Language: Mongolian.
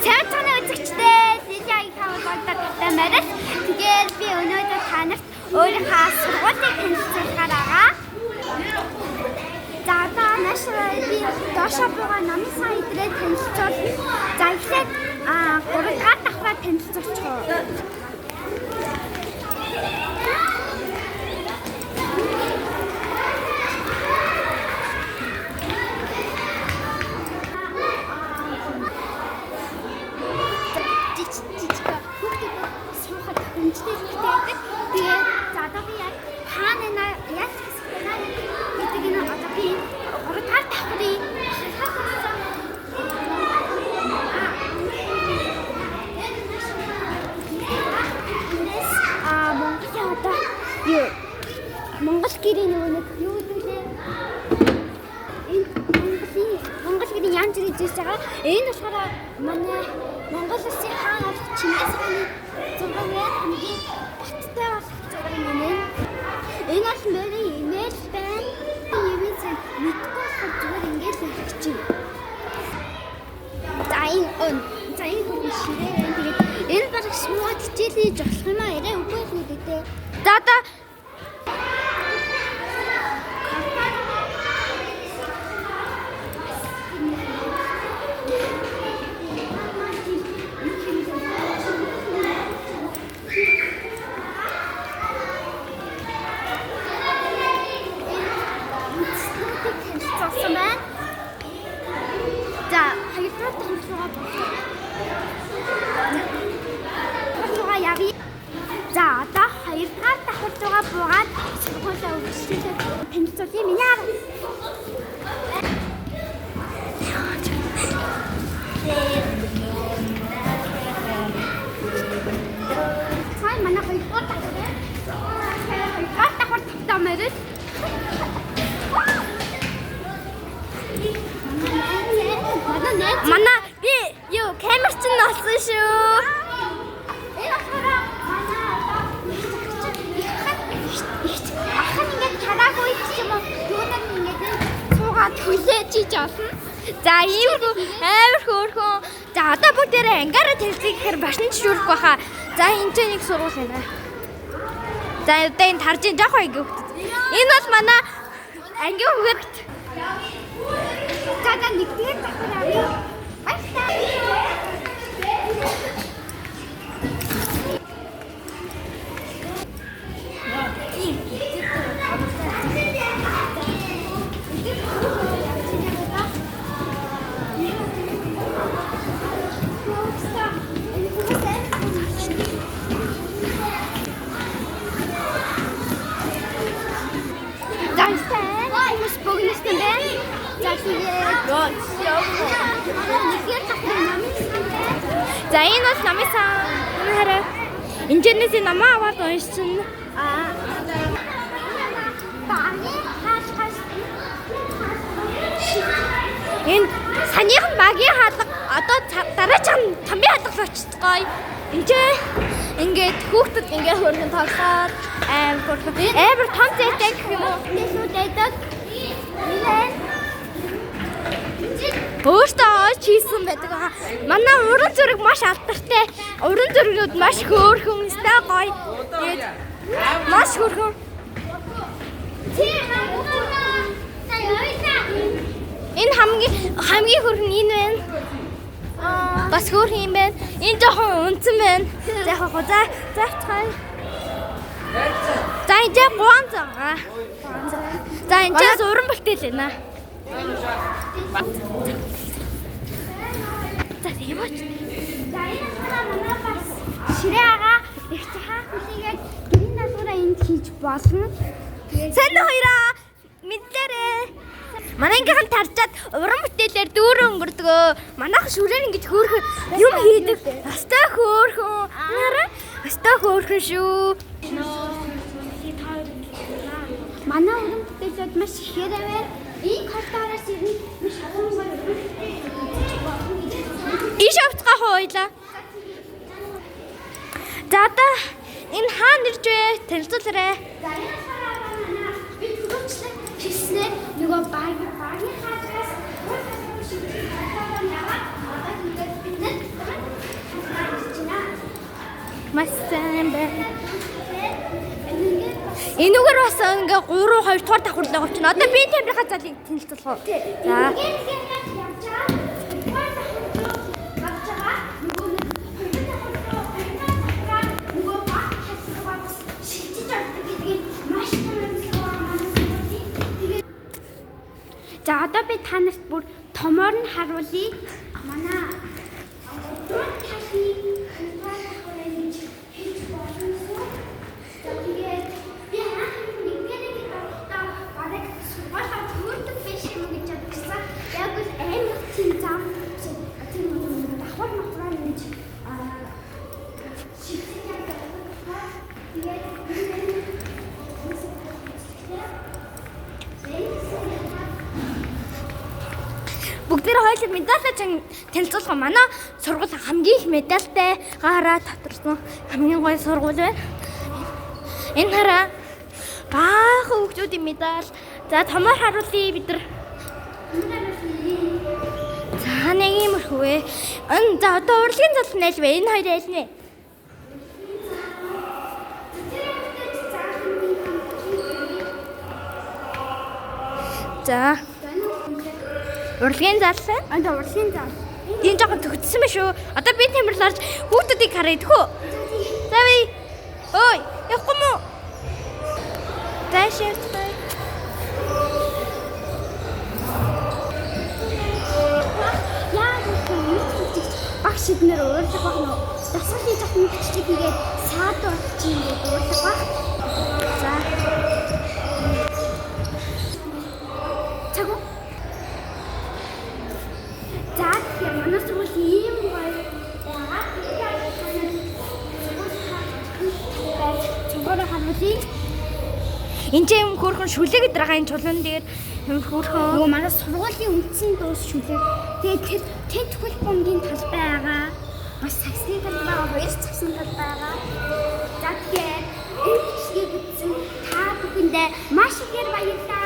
Сайн үзэгчдээ Лилягийн таван тавтай морил. Тэгээд би өнөөдөр та нарт өөрийнхөө сургуулийг танилцуулахаар байгаа. За одоо маш би доошоо буугаа номын сан идрээ танилцуулна. За эхлээд 3 дугаар давхраа танилцуулчих уу. Жижиг жижиг хүүхдүүд суухад хүнжтэй хэрэгтэй байдаг. Тэгээд за одоо би яг хаана нэ яаж хэсэгтэй гэдэг нь одоо би 3 дугаар давхрын шалгалт болсон. Монголын одоо юу Монгол гэрийн нөгөө нэг юу гэдэг лээ? Энэ Монголын Монгол гэрийн янз бүрийн зүйлс байгаа. Энэ болохоор манай Монгол улсын хаан болох Чингис хааны зураг байна. Хамгийн баттай болох зураг нь энэ. Энэ бол мөрийн имэйл байна. Имэйл сайн мэдгүй болохоор зүгээр ингэж л өгч байна. За энэ өн. За энэ хүн ширээ байна. Тэгээд энэ бараг суугаад хичээл хийж болох юм аа. Арай үгүй л үү дээ. За одоо Танилцуулсан байна. За, хоёрдугаар давхар руугаа руугаа явъя. За, одоо хоёрдугаар давхар руугаа буугаад сургуулаа үргэлжлүүлээд танилцуулъя. Миний арга. Цай манай хоёрдугаар давхар байна. Хоёрдугаар давхар тавтаа морил. Манай найз манай би юу камер чинь олсон шүү. Энэ болохоор манай одоо их их ах нь ингээд тараагүй их юм уу? Юунаар нь ингээд суугаад хүлээж иж олно. За иймэрхүү амар хөөрхөн. За одоо бүгдээрээ ангиараа танилцъя гэхээр башин жишүүрэх баха. За энэ ч нэг сургууль байна. За одоо энэ таржин жоох анги хүүхдүүд. Энэ бол манай ангийн хүүхэд. За за нэгдүгээр давхар авъя. Баярлалаа. За хүмүүс богиносон байна. За тэгээд нэгдүгээр давхрын номын сан байна. За энэ бол намын сан. Энэ хараа. Энэчнээс намаа аваад уншсан. Аа. Багийн хаалгаас Энэ санийх нь багийн хаалга одоо дараачих нь тамийн хаалга руу очицгоё. Энд ч ингээд хүүхдүүд ингээд хөөрхөн тоглоод амар хөөрхөн амар том зайтай гэх юм уу? нэлүүд байдаг. Энэ Өөртөө ойч хийсэн байдаг аа. Манай уран зураг маш алдартай. Уран зургууд маш хөөрхөн, өстой гоё. Тэгээд маш хөөрхөн. Энэ хамгийн хамгийн хөөрхөн энэ байна. Бас хөөрхөн юм байна. Энэ жоохон унтсан байна. За яг хаа за заавцгаая. За энэ жаа гуан байгаа. За энэ чаас уран бүтээл байна. За яваач. За энэ болохоор манай бас ширээ агаа их чахаа хүлээгээд гэрийн даалгавраа энд хийж болно. Сайн хоёроо мэдлээрээ. Манай ангийнхан тарчаад уран бүтээлээр дүүрэн өнгөрдгөө. Манайх шүрээр ингэж хөөрхөн юм хийдэг. Астай хөөрхөн. Нараа астай хөөрхөн шүү. Манай уран бүтээлүүд маш ихээр байна. Энэ коридороос ирнэ маш олон гоё уран бүтээл үзэж болно гэж байна. Иш авцгаа хууйлаа. За одоо энэ хаана ирж вэ? Танилцуулаарай. За энэ болохоор манай би түрүүчлэн хэлснээр нөгөө багийн хаалгаас шийдэх яваад одоо тэгээд бид нар Маш сайн байна. Энүүгээр бас ингээ 3 2 дугаар давхар л байгаа чинь. Одоо би тамирынхаа залыг танилцуулах уу? За. За, одоо би та нарт бүр томоор нь харуулъя. Манай гурван талын гурван давхар гэж хэлж болно. За, тэгээд би анх нэгдүгээр анги орохдоо бараг сургуулаа төөрдөг биш юм гэж бодсон. Яг л амар тийм зам тийм давхар мавраа ингэж шигтэй явдаг. Тэгээд Бүгдээр хоёул медалаа чин танилцуулах. Манай сургууль хамгийн их медальтай гараа татарсан хамгийн гоё сургууль байна. Энэ хараа баахан хүүхдүүдийн медаль. За, томоор харуулъя бид нар. За, нэг иймэрхүү ээ. Энэ за одоо урлагийн зал нь аль вэ? Энэ хоёр аль нэ? За. Урлагийн зал байна. Анда урлагийн зал. Энэ жоохон төгссөн байх шүү. Одоо би тамирлаарч хүүхдүүдийг харъя тэхүү. За би. Ой, явахгүй мó? За шеф. Яагаад вэ? Багш эднэр уурлах байх нь дасгал хийж явах нэг чичиг хийгээд саад болчих юм гээд уурлах байх. За. Цаг уу? За, тэгэхээр манай сургууль ийм гоё байгаа. Тэгээд харуулъя. Энд ч юм хөөрхөн шүлэг гэдэг байгаа энэ чулуун дээр юм хөөрхөн. Нөгөө манай сургуулийн үндсэн дуус шүлэг. Тэгээд тэр тэд хөл бомгийн талбай байгаа. Бас саксны талбай байгаа, хоёр саксны талбай байгаа. За, тэгэхээр энэ бичлэгийг үзсэн та бүхэндээ маш ихээр баярлалаа.